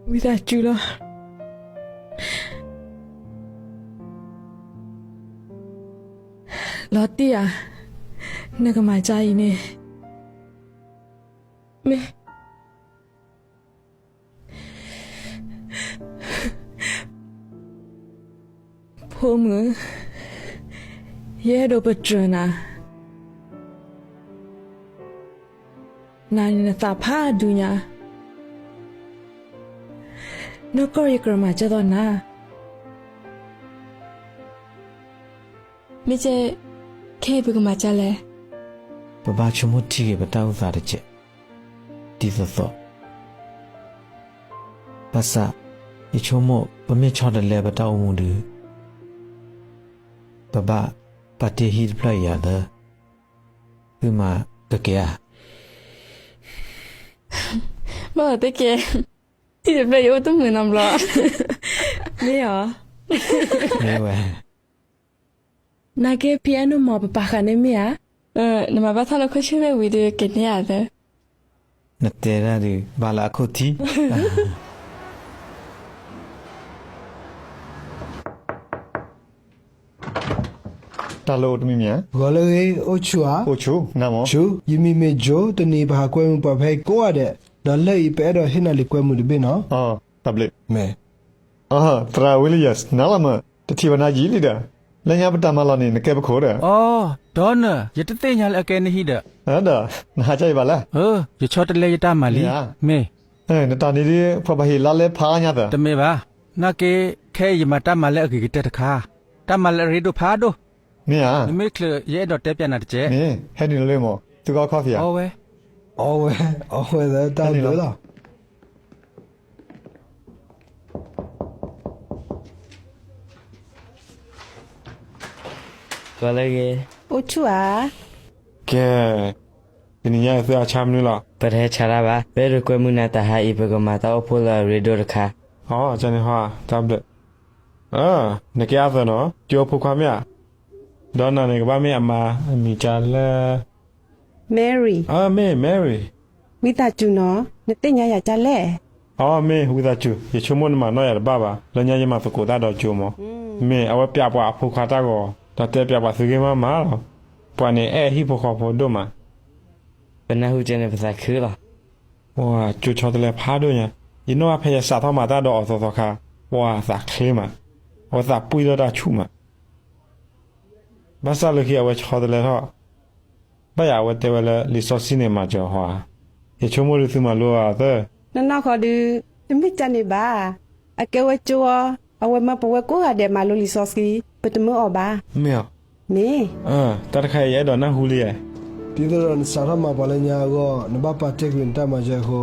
ဝံသးစူၤလီၤ. လီၤတံၢ်ဧါ, နကမၤကါအံၤန့ၣ်. မ့ၢ် ဖိမုၣ်, ယအဲၣ်ဒိးပတြၢၤနၤ, နၤန့ၣ်နသးဖးဒိၣ်ညါ, နီၢ်ကီၢ်ယကြၢးမၤစၢၤသိးနၤ. မ့ၢ်ကဲ, ခဲအံၤပကမၤကၢလဲၣ်. ပဘၣ်ဆိကမိၣ်ထံက့ၤပတၢ်အိၣ်သးတကဲး, ဒ်သိးသိး, ဘၣ်ဆၣ်, ယဆိကမိၣ်ပမ့ၢ်ဆီတလဲပတၢ်အိၣ်မူဒုး, ပဘၣ်ပာ်တ့ၢ်ဟံၣ်တဖျၢၣ်အံၤယၤသၢ, သုမၤကကဲဧါ. ဘၣ်သ့ၣ်ကဲ, ဟံၣ်တဖျၢၣ်အံၤအိၣ်တမုာ်နီတဘျီ, မ့ၢ်ဧါ. မ့ၢ်ဝဲ နာ်က့ ဖံအဲၣ်နမၤပပာ်ဃာ်န့ၢ်မ့ၢ်ဧါ. နမၤဘၣ်ထီၣ်လၢခိၣ်ဆ့ၣ်မ့ၢ်ဝံၤဒီးကန့ၢ်ဧါသၢ. နတဲဒၣ်ဒုး ဘၣ်လၢအခိၣ်ထံး. တၢ်လၢအိၣ်တမံၤမံၤဧါ. ဂီၤလၢအဂ့ၤ အိၣ်ဆူၣ်ဧါ. အိၣ်ဆူၣ် နၤမ့ၢ်. ဆူၣ်, ယမံၤမ့ၢ် Joe, တနံၤအံၤပဟးကွဲမုာ်ပှၤဖဲအံၤကိးဂၤဒဲး, ဒီးလၢအံၤပအဲၣ်ဒိးဟ့ၣ်နၤလံာ်ကွဲမုာ်တဘ့ၣ်နီၤ. တၢ်ဘျုး. မ့ၢ်. သရၣ်ဝံလံယၢၢ် နၤလီၤမ့ၢ်, တထံၣ်ဘၣ်နၤယံာ်လံဒီး, လၢညါပတၢ်မၤလီၢ်န့ၣ် နကဲပခိၣ်ဒီး. အိ, ဒီးနၢၤ ယတသ့ၣ်ညါလၢအကဲနဟံၣ်ဒီး, ဒီး နဟးကၢ်အံၤဘၣ်လဲၣ်. ယဆီတလဲယတၢ်မၤလံ. မ့ၢ်. နတၢ်န့ၣ်ဒ် ပှၤဘၣ်ဟ့ၣ်လါလဲဖးညါသၢ. တမ့ၢ်ဘၣ်, နာ်က့, ခဲအံၤယမၤတၢ်မၤလၢအဂ့ၤကတၢၢ်တခါ, တၢ်မၤလၢအရ့ဒိၣ်ဖးဒိၣ်. မ့ၢ်ဧါ. နမ့ၢ်ချုး ယအဲၣ်ဒိးတဲပၠးနၤတကဲး. မ့ၢ်, ဟဲနုာ်လီၤလၢမ့ၢ်, သုကအီခီဖံးဧါ. အီဝဲ, အီဝဲ, အီဝဲသတးဘျုးလီၤ. ဂီၤလၢအဂ့ၤ. အိၣ်ဆူၣ်ဧါ. ကဲ, တနံၤညါသုအဆါမနုၤလီၤ. ပတဟဲဆါတၢ်ဘၣ်, ပအဲၣ်ဒိးကွဲမုာ်နၤတဟါအံၤ ပကမၤတၢ်အိၣ်ဖှိၣ်လၢအရ့ဒိၣ်တခါ. အီ, ကန့ၣ်ဟီ, တၢ်ဘျုး. နကဲအသၢနီၤ, ကၠိဖိခွါမ့ၢ်ဧါ. ဒီးနၤန့ၣ်ကဘၣ်မ့ၢ်အမါ, အမံၤကလဲၣ်. Mary. မ့ၢ် Mary. ဝံသးစူၤနီၤ, နသ့ၣ်ညါယၤကလဲၣ်. အီ, မ့ၢ်ဝံသးစူၤ, ယဆိကမိၣ်နမၤနီၣ်ယၤတဘၣ်ဘၣ်, လၢညါယမၤသကိးတၢ်ဒီးကၠိမး. မ့ၢ်အဝဲပၠးပှၤအဖိခွါတၢ်ဂီၤ, ဒီးတဲပၠးပှၤသုဂ့ၢ်မးမးလီၤ. ပှၤန့ၣ်အဲၣ်ဟံၣ်ဖိဃီဖိဒိၣ်မး. ပနၢ်ဟူကဲန့ၣ်ပသးခုလီၤ. ကၠိဆီတလဲဖးဒိၣ်ညါ, ယနီၣ်ဘၣ်ဖဲယစးထီၣ်မၤတၢ်ဒီးအီၤသီသီခါ, ပှၤသးချ့မး, အဝဲသးပှံၢ်လၢတၢ်ဆူၣ်မး. ဘၣ်ဆၣ်လၢခံအဝဲဆီတလဲထီၣ်, ဘၣ်ယၤအဝဲတဲဝဲလၢလံာ်စီဆှံန့ၣ်မၤစၢၤအီၤဧါ. ယဆိကမိၣ်ဒုးသုမၤလိအီၤသၢ. နနီၢ်ဃီဒုး, တမ့ၢ်ကန့ၣ်ဘၣ်. အကဲဝဲကၠိအီၤ, အဝဲမၢပဝဲကိးဂၤဒဲးမၤလိလံာ်စီဆှံ, ပတမၢအီၤဘၣ်. မ့ၢ်ဧါ. မ့ၢ်. တၢ်တခါအံၤယအဲၣ်ဒိးနၢ်ဟူလံဧါ. ဒ်သိးဒီးနစးထီၣ်မၤပှၤလၢညါအဂီၢ်, နဘၣ်ပာ်တ့ၢ်ကွံာ်နတၢ်မၤစၢၤအဃိ,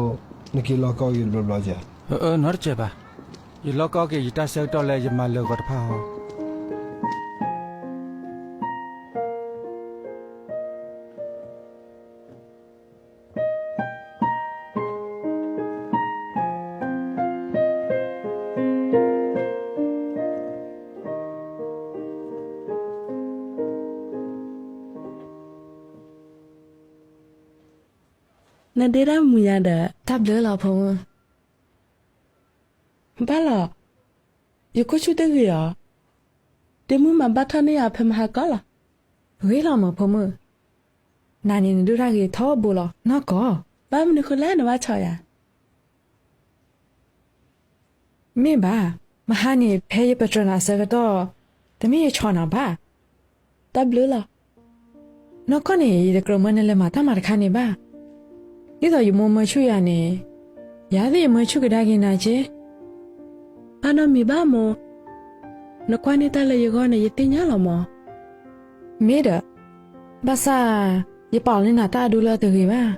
နက့ၤလီၤကီက့ၤတဘျီဘျီဧါ. အၢ, နီတစဲးဘၣ်. ယလီၤကီက့ၤယတၢ်ဆၢကတီၢ်လၢယမၤလၢာ်ဂီၤတဖၣ်ဟီ. နဒ့တၢ်မုာ်ယၤဒီး တၢ်ဘျုးလီၤဖိမုၣ်. ဘၣ်လီၤ, ယခိၣ်ဆူၣ်တဂ့ၤအီၤ, ဒ့မုၢ်မၤဘၣ်ထီၣ်န့ၢ်ယၤဖဲမဟါကီၢ်လီၤ. ဂ့ၤလီၤမးဖိမုၣ်, နၤန့ၣ်နဒိၣ်တၢ်ဂ့ၤထီဘိလီၤ. နီၢ်ကီၢ်, ဘၣ်မနုၤဃိလဲၣ်နဘၣ်ဆီယၤ. မ့ၢ်ဘၣ်, မဟါန့ၣ်ဖဲယပတြၢၤနၤအဆၢကတီၢ်, တမ့ၢ်ယဆီနၤဘၣ်. တၢ်ဘျုးလီၤ. နီၢ်ကီၢ်န့ၣ် ယတကြၢးမၢနလဲၤမၤတၢ်မၤတခါန့ၣ်ဘၣ်. ဒ်သိးယမိၢ်မၢဆူၣ်ယၤန့ၣ်, ယၤသ့ၣ်ယမၢဆူၣ်ကဒါက့ၤနၤက့. အါနီတမံၤဘၣ်မိၢ်, နကွၢ်န့ၢ်တၢ်လၢယဂီၢ်န့ၣ် ယသ့ၣ်ညါလီၤမး. မ့ၢ်ဒီး, ဘၣ်ဆၣ်, ယပာ်လီၤန့ၢ်နၤတၢ်အဒိလၢအတဂ့ၤဘၣ်.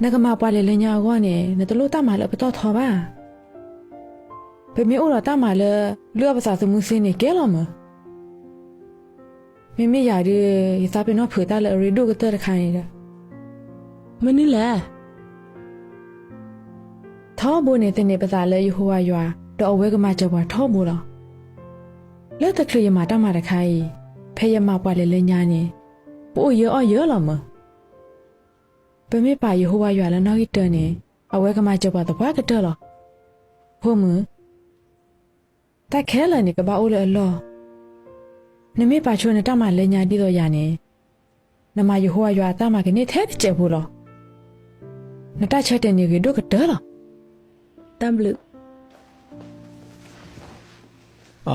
နကမၤပှၤလဲၤလၢညါအဂီၢ်န့ၣ် နတလိၣ်တၢ်မၤလၢအပတီၢ်ထီဘၣ်. ပမ့ၢ်အိၣ်ဒီးတၢ်မၤလၢ လုၢ်အီၣ်ပသးသမူသ့န့ၣ်ကဲလီၤမး. မ့မ့ၢ်ယၤဒုး ယသးပ့ၤနီၣ်ဖုးတၢ်လၢအရ့ဒိၣ်ကတၢၢ်တခါန့ၣ်ဒီး, မနုၤလဲၣ်. ထီဘိန့ၣ်သန့ၤပသးလၢယဟိဝၤယွၤ ဒီးအဝဲကမၤစၢၤပှၤထီဘိလီၤ. လၢတချုးယမၤတၢ်မၤတခါအံၤ, ဖဲယမၤပှၤလဲၤလၢညါန့ၣ်, ပအိၣ်ယၢအီၣ်ယၢလီၤမး. ပမ့ၢ်ပာ်ယဟိဝၤယွၤလၢနီၣ်ဂံၢ်တၢန့ၣ်, အဝဲကမၤစၢၤပှၤသပှၢ်ကတၢၢ်လီၤ. ဖိမုၣ်, တၢ်ခဲလၢာ်န့ၣ်ကဘၣ်အိၣ်လၢအလီၢ်. နမ့ၢ်ပာ်ဆိနတၢ်မၤလၢညါဒ်သိးယၤန့ၣ်, နမၤယဟိဝၤယွၤအတၢ်မၤကန့ၢ်ထဲတစဲးဖိလီၤ. နတၢ်ဆၢတဲာ်န့ၣ်ဂ့ၤဒိၣ်ကတၢၢ်လီၤ. တၢ်ဘျုး. အ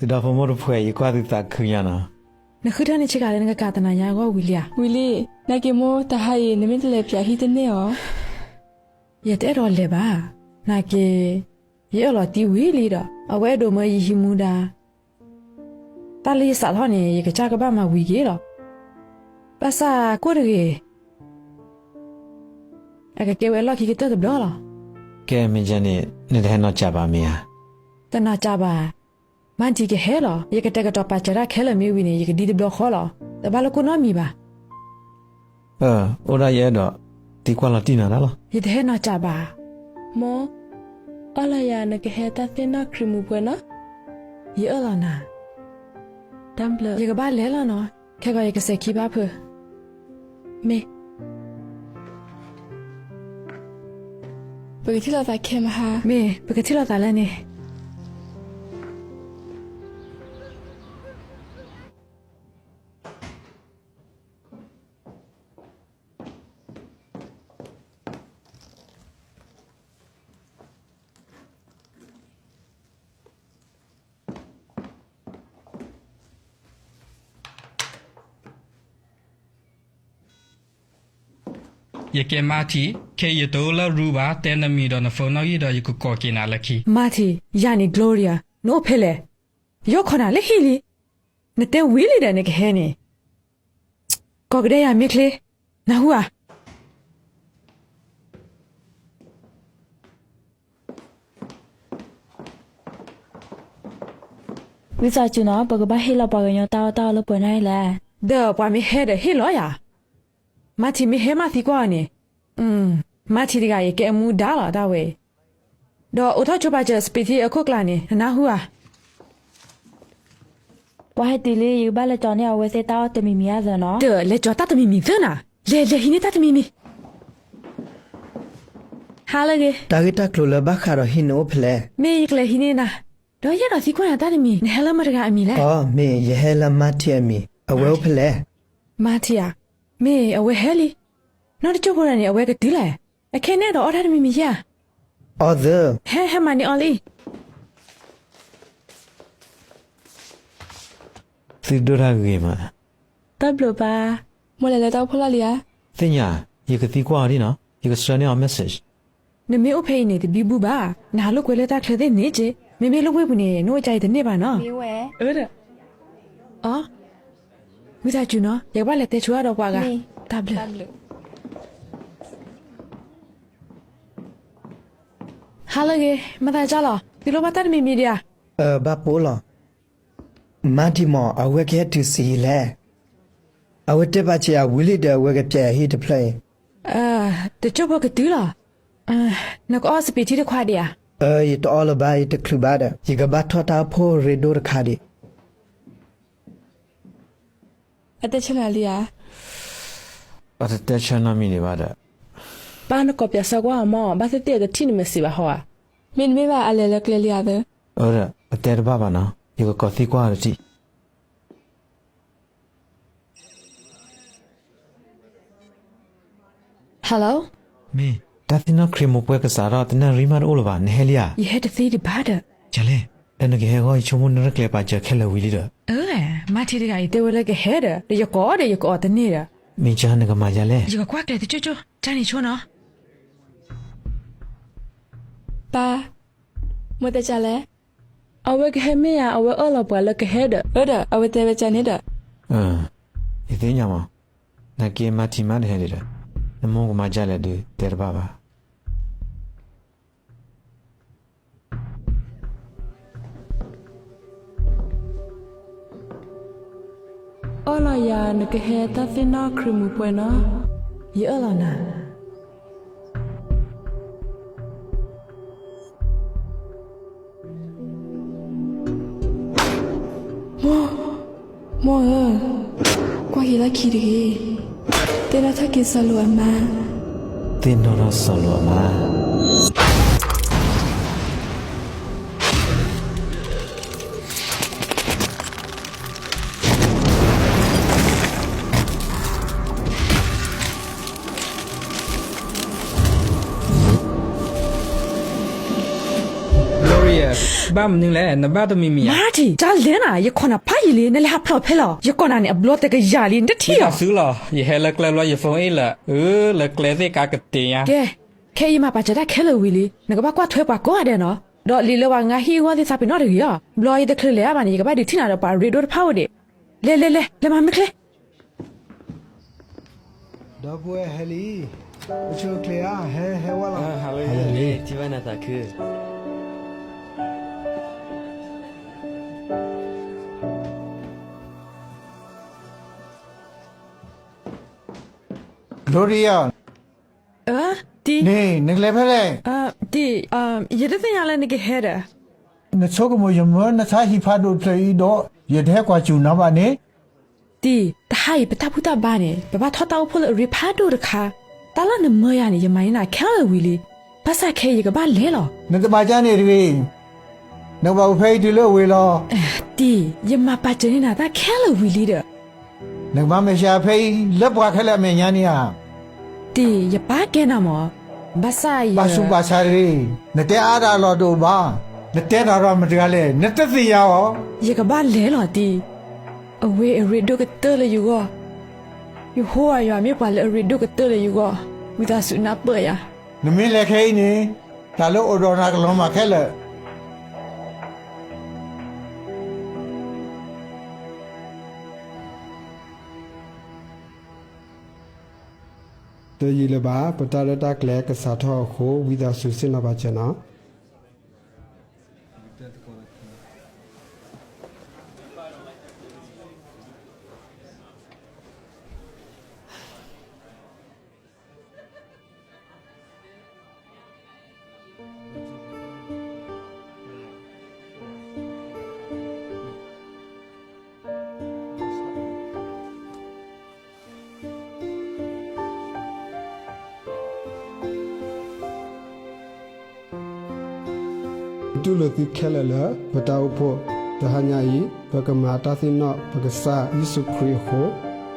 ီ, သုဒီဖိမိၢ်တဖှဲး ယကွၢ်သုသးခုညါနီၤ. နဃုထၢနဆ့ကၤလၢနကကၤသနာ်ညါအဂီၢ်ဝံၤလံဧါ. ဝံၤလံ, နာ်က့မိၢ် တဟါအံၤ နမ့ၢ်တလဲၤပၠးဟံၣ်တန့ၢ်အီၤ. ယတအဲၣ်ဒိးလဲၤဘၣ်. နာ်က့, ယအၢၣ်လီၤသံဝံၤလံဒီး အဝဲအဲၣ်ဒိးမၢယဟံးမူဒါ. တၢ်လၢယစးထီၣ်န့ၣ် ယကစၢ်ကဘၣ်မၤဝံၤက့ၤလီၤ. ဘၣ်ဆၣ်ကိၣ်တဂ့ၤ, အကကဲဝဲအလီၢ်ခံကတၢၢ်တဘျီလီၤ. ကဲမ့ၢ်န့ၣ် နတဟဲနီၢ်ကၠးဘၣ်မ့ၢ်ဧါ. တနီၢ်ကၠးဘၣ်. မၤဒံးကဟဲလီၤ. ယကတဲာ်ကတီၤပာ်စၢၤတၢ်ခဲလၢာ်မ့ၢ်ဝံၤန့ၣ် ယကဒံတဘျီဃီလီၤ. တဘၣ်လိာ်ကိၣ်နီတမံၤဘၣ်. အၢ, အိၣ်ဒၣ်ယအဲၣ်ဒိးသံကွၢ်လီၤတံၢ်နၤဒၣ်လီၤ. ယတဟဲနီၢ်ကၠးဘၣ်. မိၢ်, အီၣ်လီၤယၤနကဟဲတၢ်သ့ၣ်နီၣ်ခရံာ်မူပှဲၤနီၤ. ယအၢၣ်လီၤနၤ. တၢ်ဘျုး. ယကဘၣ်လဲၤလီၤနီၤ. ခဲဂီၤယကစဲးခံဘၣ်ဖုး. မ့ၢ် ပကထံၣ်လိာ်သးခဲမဟါ. မ့ၢ် ပကထံၣ်လိာ်သးလၢန့ၣ်. ယကဲ Marty, ခဲအံၤယတအိၣ်လၢ room ဘၣ်, တဲနမံၤဒီးန phone နီၣ်ဂံၢ်ဒီးယကကိးက့ၤနၤလၢခံ. Marty, ယၤန့ၣ် Gloria, နအိၣ်ဖဲလဲၣ်. ယအိၣ်ခိးနၤလၢဟံၣ်လံ. နတဲဝံၤလံဒီးနကဟဲန့ၣ် ကိးကဒါယၤမ့ၢ်ချ့, နၢ်ဟူဧါ. ဝံသးစူၤနီၤ, ပကဘၣ်ဟ့ၣ်လီၤပှၤကညီတၢ်အီၣ်တၢ်အီလၢပှဲၤနၢ်အံၤလဲၣ်. ဒီးပှၤမ့ၢ်ဟဲဒီးဟ့ၣ်လီၤယၤ. Marty မ့ၢ်ဟဲမၤသံကွၢ်အီၤန့ၣ်, Marty တဂၤအံၤကဲအမူဒါလီၤတၢ်ဝဲအံၤ. ဒီးအိးထီၣ်ဆိပာ်စၢၤ စပံးထံအခိၣ်ကျါန့ၣ် နနၢ်ဟူဧါ. ပှၤဟဲတုၤလံ ယကဘၣ်လဲၤကၠီၤန့ၢ်အဝဲသ့ၣ်တၢ်အီၣ်တမံၤမံၤအသးနီၤ. ဒီးလဲၤကၠီၤတၢ်တမံၤမံၤသၢနၤ, လဲၤလဲၤဟံးန့ၢ်တၢ်တမံၤမံၤ. ဟါလၢအဂ့ၤ. တၢ်ဂ့ၢ်တၢ်ကျိၤလၢဘၣ်ဃးဒီးဟံၣ်နအိၣ်ဖဲလဲၣ်. မ့ၢ်ယကလဲၤဟံးန့ၢ်နၤ, ဒီးယအဲၣ်ဒိးသံကွၢ်နၤတၢ်တမံၤ, နဟဲလၢမတၤတဂၤအမံၤလဲၣ်. အိ မ့ၢ်ယဟဲလၢ Marty အမံၤ, အဝဲအိၣ်ဖဲလဲၣ်. Marty ဧါ, မ့ၢ်အဝဲဟဲလံ. နီၢ်တကၠိၢ်ဖိဒီးန့ၣ် အဝဲကတုၤလဲၣ်. အခဲန့ၣ်ဒီးအီၣ်တၢ်တမံၤမံၤယဲၢ်ဧါ. အီသၢ. ဟဲ ဟဲမၤန့ၢ်အီၤလံ. သုဒိၣ်တၢ်ဂ့ၤမး. တၢ်ဘျုးပၢ်. မိၢ်လဲၤလၢတၢ်အိၣ်ဖှိၣ်လီၢ်လံဧါ. သ့ၣ်ညါ, ယကသံကွၢ်အီၤဒ်နီၤ, ယကဆှၢန့ၢ်အီၤ message. နမ့ၢ်အိၣ်ဖဲအံၤန့ၣ် တဘံဘူဘၣ်. နဟးလိာ်ကွဲလၢတၢ်ချၢသ့ၣ်န့ၣ်က့, မ့မ့ၢ်လိာ်ကွဲပူၤန့ၣ် နအိၣ်ကါအံၤတန့ၢ်ဘၣ်နီၤ. အၢ ဝံသးစူၤနီၤ, ယကဘၣ်လဲၤတဲဆိအါဒီးပှၤဂၤ. တၢ်ဘျုး. ဟါလၢအဂ့ၤ, မၤသးဒ်လဲၣ်, သုလိၣ်ဘၣ်တၢ်တမံၤမံၤဒံးဧါ. ဘၣ်ပိာ်လီၤ. Marty မ့ၢ် အဝဲကဟဲတုၤဆံးယံာ်လဲၣ်. အဝဲတဲပာ်စၢၤယၤဝံၤလံဒီး အဝဲကပျဲယၤဟံၣ်တဖျၢၣ်အံၤ. တကၠိၢ်ဖိကတုၤလီၤ. နကအီၣ်စပံးထံတခွးဒံးဧါ. ယတအီၣ်လၢၤဘၣ်, ယတချုးဘၣ်ဒီး ယကဘၣ်ထီၣ်တၢ်အိၣ်ဖှိၣ်ရ့ဒိၣ်တခါဒံး. အတဲဆၢနၤလံဧါ. အတတဲဆၢနီတမံၤဒံးဘၣ်ဒီး. ပၢ်နကိးပၠးစၢၤကွၢ်အီၤမ့ၢ်, ဘၣ်သ့ၣ်သ့ၣ်အကထံၣ်နမ့ၢ်စံးဘၣ်ဟီဧါ. မ့တမ့ၢ်ဘၣ် အလဲၤလၢကျဲလံဧါသၢ. အၢ ဒီး ပတဲတဘၣ်ဘၣ်နီၤ, ယကကိးသံကွၢ်အီၤတထံၣ်. Hello. မ့ၢ်, တၢ်သ့ၣ်နီၣ်ခရံာ်မိၢ်ပှၢ်ကစးထီၣ် တနၣ်ရံၣ်မးတအိၣ်လၢၤဘၣ်, နဟဲလံဧါ. ယဟဲတသ့ဒံးဘၣ်ဒီး. ကလဲၣ်, လၢနကဟဲအဂီၢ် ယဆိကမိၣ်နရဲၣ်ကျဲၤပာ်စၢၤခဲလၢာ်ဝံၤလံဒီး. အၢ, Marty တဂၤအံၤတဲဝဲလၢကဟဲဒီး ဒီးယကိးဒီးယကအီၣ်တန့ၢ်ဒီး. မ့ၢ်ကါနကမၤဒ်လဲၣ်. ယကကွၢ်ကျဲၤတကၠိၢ်ကၠိၢ်, ကန့ၣ်ဆိနီၤ. ပၢ်, မ့ၢ်တဲကလဲၣ်. အဝဲကဟဲမ့ၢ်ဧါ, အဝဲအၢၣ်လီၤပှၤလၢကဟဲဒီး. အၢဒီး, အဝဲတဲဝဲကန့ၣ်ဒီး. ယသ့ၣ်ညါမး, နာ်က့ Marty မးတဟဲဒံးဒီး, နမိၢ်ကမၤဒ်လဲၣ်ဒီး တဲတဘၣ်ဘၣ်. အၢၣ်လီၤယၤ နကဟဲတၢ်သ့ၣ်နီၣ်ခရံာ်မိၢ်ပှၢ်နီၤ. ယအၢၣ်လီၤနၤ. မိၢ်, မိၢ်ဧၢ, ကွၢ်က့ၤလၢခံတဂ့ၤ. သ့ၣ်နီၣ်ထီၣ်က့ၤစီၤလိာ်အမါ. သ့ၣ်နီၣ်ထီၣ်စီၤလိာ်အမါ. ဘၣ်မနုၤလဲၣ်, နဘၣ်တမံၤမံၤဧါ. Marty, တၢ်လဲၣ်နၤ, ယခိးနၤဖးယံာ်လံ, နလဲၤဟးဖျိးဖဲလဲၣ်. ယကိးနၤန့၁ၣ် အဘျီတကယၤလံ, နတထံၣ်ဧါ. သုလီၤ, ယဟဲလၢကျဲဘျီ ယ phone အ့ၣ်လၢ, အၢ လၢကျဲသ့ၣ်ကါကတ့ညါ. ကဲ, ခဲအံၤမၤပာ်စၢၤတၢ်ခဲလၢာ်ဝံၤလံ, နကဘၣ်ကွၢ်ထွဲပှၤကိးဂၤဒဲးနီၤ. ဒီးလံာ်လၢပှၤငါဟံၣ်အဂီၢ်သ့ၣ်သးပ့ၤနီၣ်တဂ့ၤအီၤ. ဘျီယတချုးလဲၤအါဘၣ်န့ၣ် ယကဘၣ်ဒုးထံၣ်နၤဒီးပှၤရ့ဒိၣ်တဖၣ်အိၣ်ဒံး. လဲၤလဲၤလဲၤ, လဲၤမၤမ့ၢ်ချ့. ဒီပုၢ်ဝဲၢ်ဟဲလံ, အိၣ်ဆူၣ်အိၣ်ချ့ဧါ, ဟဲဟဲဝဲလီၤ. ဟဲလံ, ထံၣ်ဘၣ်နၤသးခု. Gloria, တံၤ, န့ၣ် နကလဲၤဖဲလဲၣ်. တံၤ, ယတသ့ၣ်ညါလၢနကဟဲဒီး. နဆိကမိၣ်ယမၢနဆါဟံၣ်ဖးဒိၣ်တဖျၢၣ်အံၤဒီး ယတဟဲကွၢ်စူၣ်နၤဘၣ်န့ၣ်. တံၤ, တဟါအံၤပတၢ်ဘူၣ်တၢ်ဘါန့ၣ် ပဘၣ်ထီၣ်တၢ်အိၣ်ဖှိၣ်လၢအရ့ဖးဒိၣ်တခါ, တၢ်လၢနမၢယၤန့ၣ် ယမၤန့ၢ်နၤခဲလၢာ်ဝံၤလံ, ဘၣ်ဆၣ်ခဲအံၤယကဘၣ်လဲၤလီၤ. နတမၤကါန့ၣ်တဂ့ၤ, နကဘၣ်အိၣ်ဖဲအံၤတုၤလၢအဝံၤလီၤ. တံၤ, ယမၤပာ်စၢၤန့ၢ်နၤတၢ်ခဲလၢာ်ဝံၤလံဒီး. နကဘၣ်မဲာ်ဆှးဖဲအံၤလၢပှၤခဲလၢာ်အမဲာ်ညါန့ၣ်ဧါ. တံၤ, ယပာ်ကဲနၤမး, ဘၣ်ဆၣ်ယ ပာ်ဆူးပာ်ဆါတဂ့ၤ, နတဲအါတၢ်လီၤတအိၣ်ဘၣ်, နတဲတၢ်ဒီးမတၤတဂၤလဲၣ်, နတသ့ၣ်ညါအီၤ. ယကဘၣ်လဲၤလီၤတံၤ, အဝဲအရ့ဒိၣ်ကတၢၢ်လၢယဂီၢ်, ယဟိဝၤယွၤမ့ၢ်ပှၤလၢအရ့ဒိၣ်ကတၢၢ်လၢယဂီၢ်. ဝံသးစူၤနၢ်ပၢၢ်ယၤ. နမ့ၢ်လဲၤခဲအံၤန့ၣ်, တၢ်လၢအိၣ်ဒီးနၤကလီၤမၢ်ခဲလၢာ်. တယံာ်လၢၤဘၣ် ပတၢ်ရဲၣ်တၢ်ကျဲၤကစးထီၣ်အဃိ ဝံသးစူၤဆ့ၣ်နီၤပာ်စၢၤနီၤ. ပတူၢ်လိာ်သုခဲလၢာ်လၢ ပတၢ်အိၣ်ဖှိၣ်, တဟါညါအံၤ ပကမၤတၢ်သ့ၣ်နီၣ်ပကစၢ်ယ့ၣ်ၡူးခရံာ်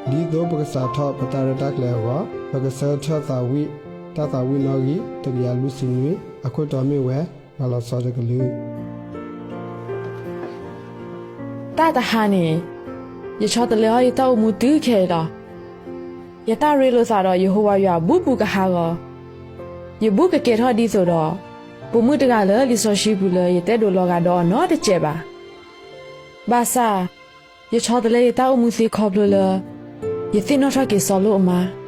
အဃိ, ဒ်သိးပကစးထီၣ်ပတၢ်ရဲၣ်တၢ်ကျဲၤအဂီၢ်, ပကဆၢထၢၣ်သးဝံၣ် တၢ်သးဝံၣ်နီၣ်ဂံၢ် တကယၤလွံၢ်ဆံနွံ, အခိၣ်တီမ့ၢ်ဝဲ ပှၤလီၤဆီတကလုာ်. တၢ်တဟါန့ၣ် ယဆီတလဲအီၤယတၢ်အိၣ်မူတုၤခဲအံၤလီၤ. ယတၢ်ရ့လိာ်သးဒီးယဟိဝၤယွၤဘူးဘူးကဟးဂီၤ, ယဘူးကကဲထီၣ်ဒ်သိးဒီး ပိာ်မုၣ်တဂၤလၢလံာ်စီဆှံပူၤလၢယတဲဒိးလီၤဂာ်ဒီးအီၤနီတစဲးဘၣ်. ဘၣ်ဆၣ် ယဆီတလဲယတၢ်အိၣ်မူသ့ခီဖျိလၢ ယသ့ၣ်နီၣ်ထီၣ်က့ၤစီၤလိအမါ.